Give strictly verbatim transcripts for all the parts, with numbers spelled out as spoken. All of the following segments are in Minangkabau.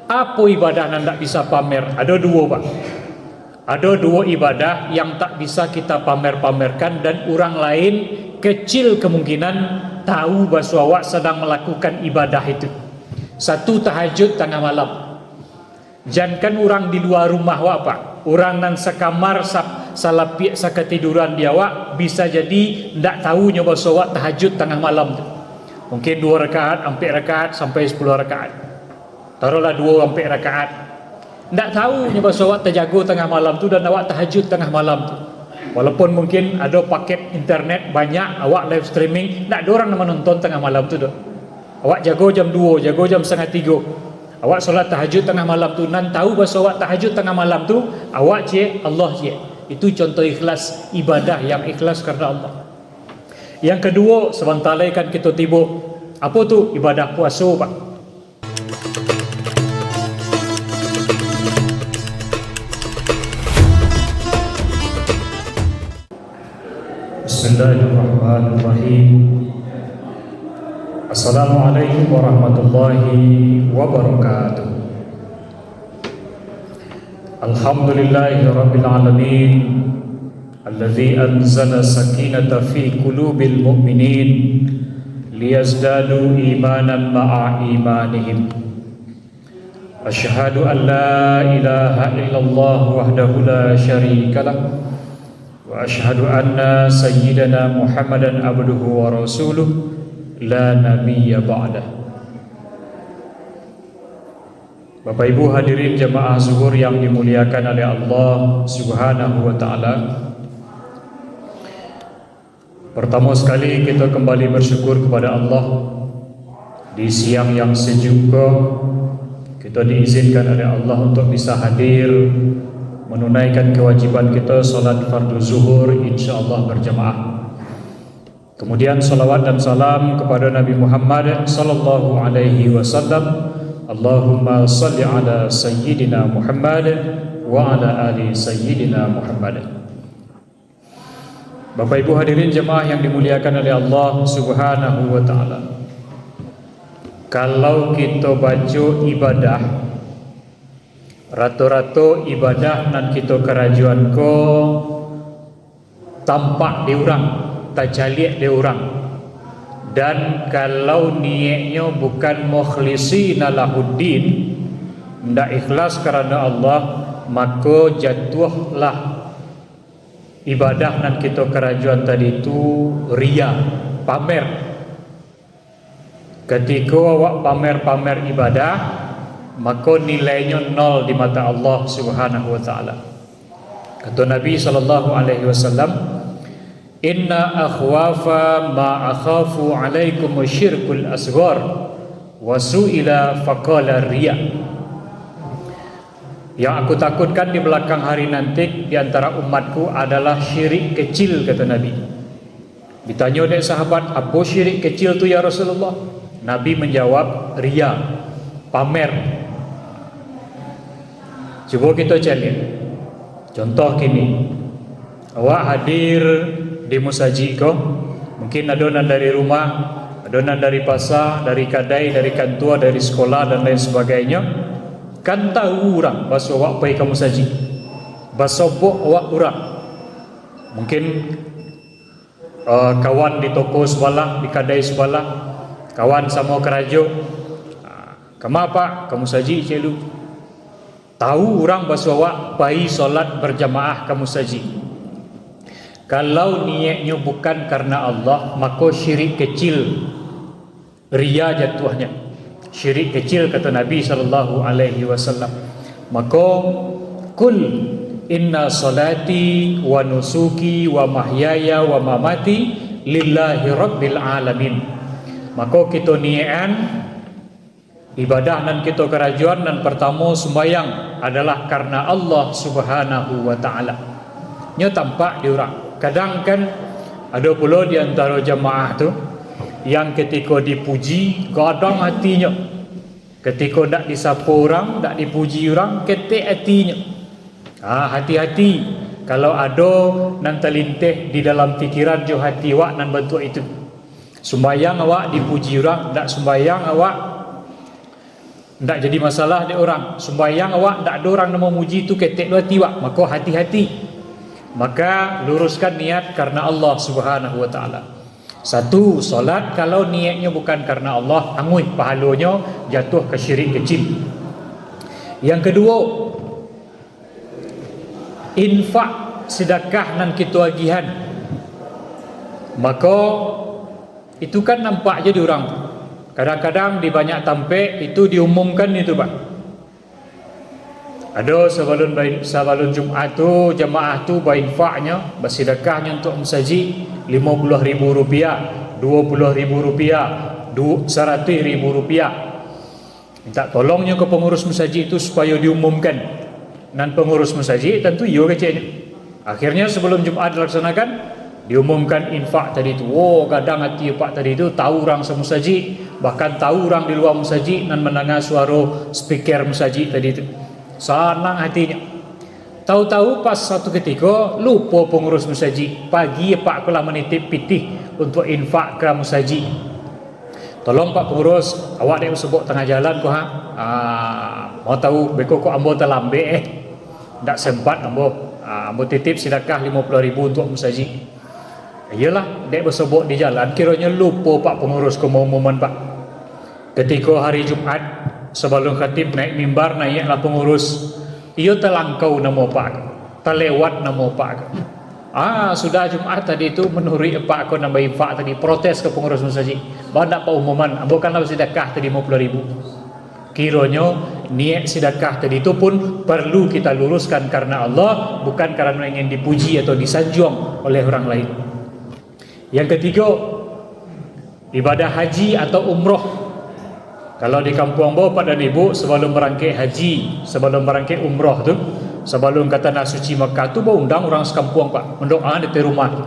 Apo ibadah nan ndak bisa pamer? Ado duo, Pak. Ado duo ibadah yang tak bisa kita pamer-pamerkan dan urang lain kecil kemungkinan tahu bahwa awak sadang melakukan ibadah itu. Satu, tahajud tangah malam. Jankan urang di lua rumah awak, Pak, urang nan sakamar, sa-, salapiak sakatiduran di awak, bisa jadi ndak tahu nyo bahwa awak tahajud tangah malam tu. Mungkin duo rakaat, ampek rakaat, sampai sapuluah rakaat. Taruhlah duo ampek rakaat. Ndak tahu nyo bahwa awak tajago tangah malam tu dan awak tahajud tangah malam tu. Walaupun mungkin ado paket internet banyak, awak live streaming, ndak ado urang nan manonton tangah malam tu doh. Awak jago jam duo, jago jam satangah tigo. Awak solat tahajud tangah malam tu, nan tahu bahwa awak tahajud tangah malam tu, awak ciek, Allah ciek. Itu contoh ikhlas, ibadah yang ikhlas karena Allah. Yang kaduo, sabanta lai kan kito tibo. Apo tu? Ibadah puaso, Pak. Bismillahirrahmanirrahim. Assalamualaikum warahmatullahi wabarakatuh. Alhamdulillahirabbil alamin. Alladzi anzala sakinata fi qulubil mu'minin liyazdadu imanan ma'a imanihim. Asyhadu an la ilaha illallah wahdahu la syarikalah, wa asyhadu anna sayyidana Muhammadan abduhu wa rasuluh, la nabiyya ba'dah. Bapak Ibu hadirin jamaah zuhur yang dimuliakan oleh Allah Subhanahu wa Ta'ala. Pertamo sakali, kito kambali basyukur kapada Allah. Di siang yang sejuk ko, kito diizinkan oleh Allah untuk bisa hadir manunaikan kewajiban kito salat fardu zuhur, insya Allah berjamaah. Kemudian, salawat dan salam kepada Nabi Muhammad sallallahu alaihi wasallam. Allahumma salli ala Sayyidina Muhammad wa ala ali Sayyidina Muhammad. Bapak Ibu hadirin jemaah yang dimuliakan oleh Allah Subhanahu wa Ta'ala. Kalau kito baco ibadah, rato-rato ibadah nan kito karajoan ko tampak di urang, tacaliak di urang. Dan kalau niaiknyo bukan mukhlisina lahuddin, ndak ikhlas karano Allah, mako jatuahlah ibadah nan kito karajoan tadi tu riya, pamer. Katiko awak pamer-pamer ibadah, mako nilainyo nol di mata Allah Subhanahu wa Ta'ala. Kato Nabi sallallahu alaihi wasallam, "Inna akhwafa ma akhafu alaikum syirkul asghar, wa su'ila faqala riya." Yang aku takutkan di balakang hari nanti di antara umatku adalah syirik kecil, kato Nabi. Ditanyo dek sahabat, "Apo syirik kecil tu, ya Rasulullah?" Nabi manjawab, "Riya, pamer." Cubo kito caliak. Contoh kini, awak hadir di musajik ko, mungkin ado nan dari rumah, ado nan dari pasa, dari kadai, dari kantua, dari sekolah, dan lain sebagainyo. Kan tahu urang baso awak pai ka musajik, basobok awak urang. Mungkin eh, kawan di toko subalah, di kadai subalah, kawan samo karajo. Ah, "Kama, Pak?" "Ka musajik, celu." Tahu urang baso awak pai solat berjamaah ka musajik. Kalau niaiknyo bukan karena Allah, mako syirik kecil. Riya jatuahnyo. Syirik kecil, kato Nabi sallallahu alaihi wasallam. Mako, "Qul inna salati wa nusuki wa mahyaya wa mamati lillahi rabbil alamin." Mako, kito niakan ibadah nan kito karajoan nan partamo sumbayang adalah karena Allah Subhanahu wa Ta'ala. Nyo tampak di urang. Kadang kan ado pulo di antaro jamaah tu yang katiko dipuji, gadang hatinyo. Katiko ndak disapo urang, ndak dipuji urang, ketek hatinyo. Ah, hati-hati, kalau ado nan talinteh di dalam pikiran jo hati awak nan bantuak itu. Sumbayang awak dipuji urang, ndak sumbayang awak Ndak jadi masalah dek urang. Sumbayang awak, ndak ado urang nan mamuji tu, ketek lo ati awak. Mako hati-hati. Maka luruskan niat karena Allah Subhanahu wa Ta'ala. Satu, salat kalau niatnyo bukan karena Allah, anguih pahalonyo, jatuah ka syirik kecil. Yang kaduo, infak, sedekah nan kito agihan. Mako, itu kan nampak je di urang tu. Kadang-kadang di banyak tampek itu diumumkan itu, Pak. Ado sabalun bai-, sabalun Jumat tu, jamaah tu bainfaknyo, basidakahnyo untuak masajik, limo puluah ribu rupiah, duo puluah ribu rupiah, du-, saratuih ribu rupiah. Mintak tolongnyo ka pangurus masajik tu supayo diumumkan. Nan pangurus masajik tantu iyo keceknyo. Akhirnyo, sabalun Jumat dilaksanakan, diumumkan infak tadi tu. Oh, gadang ati apak tadi tu, tahu urang samusajik, bahkan tahu urang di lua musajik nan mandanga suaro speaker musajik tadi tu. Sanang hatinyo. Tahu-tahu pas satu katiko, lupo pangurus musajik. Pagi apak ko lah manitip pitih untuak infak ka musajik. Tolong Pak Pangurus, awak dek basobok tangah jalan ko ha. Ah, mau tahu beko kok ambo talambek eh. Ndak sempat ambo. Ah, ambo titip sidakah limo puluah ribu untuak musajik. Iyolah, dek basobok di jalan, kironyo lupo Pak Pangurus ko maumuman, Pak. Katiko hari Jumat, sabalun khatib naik mimbar, naiaklah pangurus. Iyo talangkau namo Pak ko, talewat namo Pak ko. Ah, sudah Jumat tadi tu, manuruik Pak ko nan bainfak tadi, protes ka pangurus masajik. Ba ndak paumuman, ambo kan lah basidakah tadi limo puluah ribu. Kironyo, niat sidakah tadi tu pun paralu kita luruskan karena Allah, bukan karano ingin dipuji atau disanjuang oleh urang lain. Yang katigo, ibadah haji atau umroh. Kalau di kampuang ambo, Pak dan Ibu, sabalun barangkek haji, sabalun barangkek umroh tu, sabalun ka Tanah Suci Makkah tu, baundang urang sakampuang, Pak, mandoa di ateh rumah tu.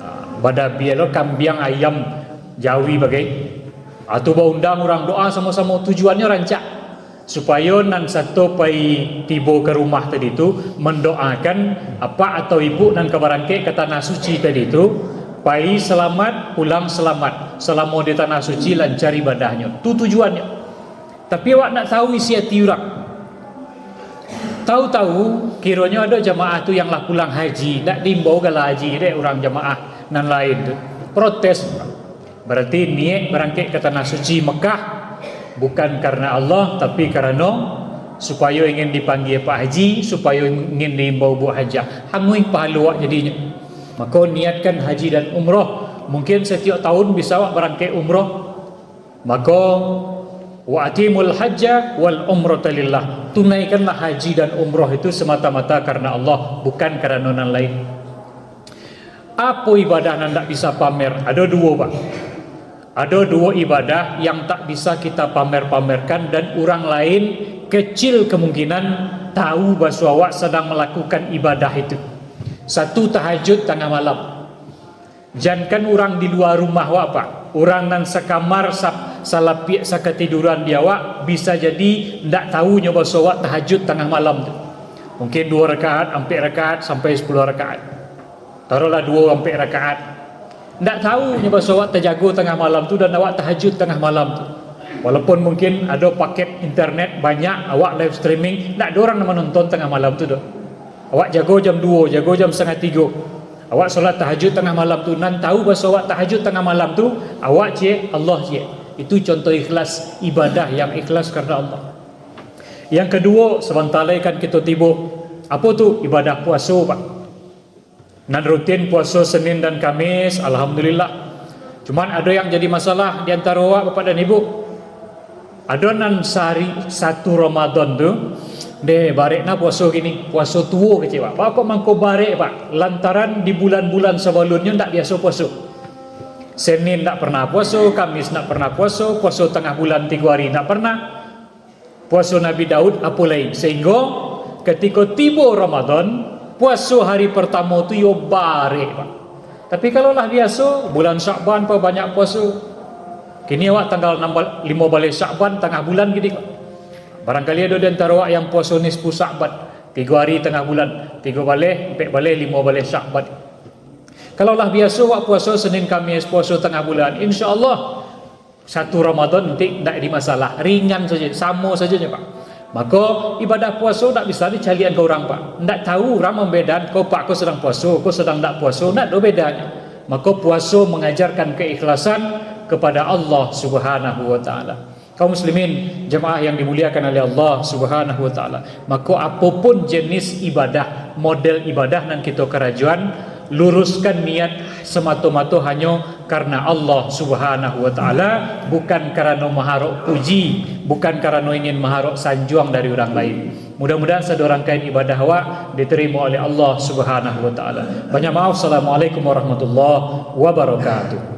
Ha, badabiah lo kambiang, ayam, jawi bagai. Ha, tu baundang urang doa samo-samo, tujuannyo rancak. Supayo nan sato pai tibo ka rumah tadi tu, mandoakan apak atau ibuk nan ka barangkek ka Tanah Suci tadi tu, pai salamat, pulang salamat, salamo di Tanah Suci lancar ibadahnyo. Tu tujuannyo. Tapi awak ndak tahu isi ati urang. Tahu-tahu, kironyo ado jamaah tu yang lah pulang haji, ndak diimbau gala haji dek urang jamaah nan lain tu. Protes. Barati niat barangkek ka Tanah Suci Makkah bukan karano Allah, tapi karano supayo ingin dipanggia Pak Haji, supayo ingin diimbau Buk Hajah. Anguih pahalo awak jadinyo. Mako, niatkan haji dan umroh. Mungkin satiok tahun bisa awak barangkek umroh. Mako, wa atimul hajja wal umrata lillah. Tunaikanlah haji dan umroh itu semata-mata karano Allah, bukan karano nan lain. Apo ibadah nan ndak bisa pamer? Ado duo, Pak. Ado duo ibadah yang tak bisa kita pamer-pamerkan dan urang lain kecil kemungkinan tahu baso awak sadang malakukan ibadah itu. Satu, tahajud tangah malam. Jankan urang di lua rumah awak, Pak. Urang nan sakamar, sa-, salapiak, sakatiduran di awak, bisa jadi ndak tahu nyo baso awak tahajud tangah malam tu. Mungkin duo rakaat, ampek rakaat, sampai sapuluah rakaat. Taruhlah duo ampek rakaat. Ndak tahu nyo baso awak tajago tangah malam tu dan awak tahajud tangah malam tu. Walaupun mungkin ado paket internet banyak, awak live streaming, ndak ado urang nan manonton tangah malam tu doh. Awak jago jam duo, jago jam satangah tigo. Awak solat tahajud tangah malam tu, nan tahu baso awak tahajud tangah malam tu, awak ciek, Allah ciek. Itu contoh ikhlas, ibadah yang ikhlas karano Allah. Yang kaduo, sabanta lai kan kito tibo. Apo tu? Ibadah puaso, Pak. Nan rutin puaso Senin dan Kamis, alhamdulillah. Cuman ado yang jadi masalah di antaro awak, Bapak dan Ibu. Ado nan sahari satu Ramadan tu, deh, barek nah puaso kini, puaso tuo kecek, Pak. Pak, kok mangko barek, Pak? Lantaran di bulan-bulan sabalunnyo ndak biaso puaso. Senin ndak pernah puaso, Kamis ndak pernah puaso, puaso tangah bulan tigo hari ndak pernah. Puaso Nabi Daud apo lai, sahinggo katiko tibo Ramadan, puaso hari partamo tu iyo barek, Pak. Tapi kalau lah biaso, bulan Syakban, Pak, banyak puaso. Kini awak tanggal enam bal-, limo baleh Syakban, tangah bulan kini, Pak. Barangkali ado di antaro awak yang puaso nisfu Syakban, tigo hari tangah bulan, tigo baleh, ampek baleh, limo baleh Syakban. Kalau lah biaso awak puaso Senin Kamis, puaso tangah bulan, insya Allah, Satu Ramadan nanti ndak jadi masalah, ringan sajo, samo sajo nyo, Pak. Mako, ibadah puaso ndak bisa dicaliakan ka urang, Pak. Ndak tahu urang mambedaan, ko, Pak, ko sadang puaso, ko sadang ndak puaso, ndak ado bedanyo. Mako, puaso mangajarkan keikhlasan kepada Allah Subhanahu wa Ta'ala. Kaum muslimin, jamaah yang dimuliakan oleh Allah Subhanahu wa Ta'ala, mako, apopun jenis ibadah, model ibadah nan kito karajoan, luruskan niat samato-mato hanyo karena Allah Subhanahu wa Ta'ala, bukan karano maharok puji, bukan karano ingin maharok sanjuang dari urang lain. Mudah-mudahan sadorangkain ibadah awak diterima oleh Allah Subhanahu wa Ta'ala. Banyak maaf. Assalamualaikum warahmatullahi wabarakatuh.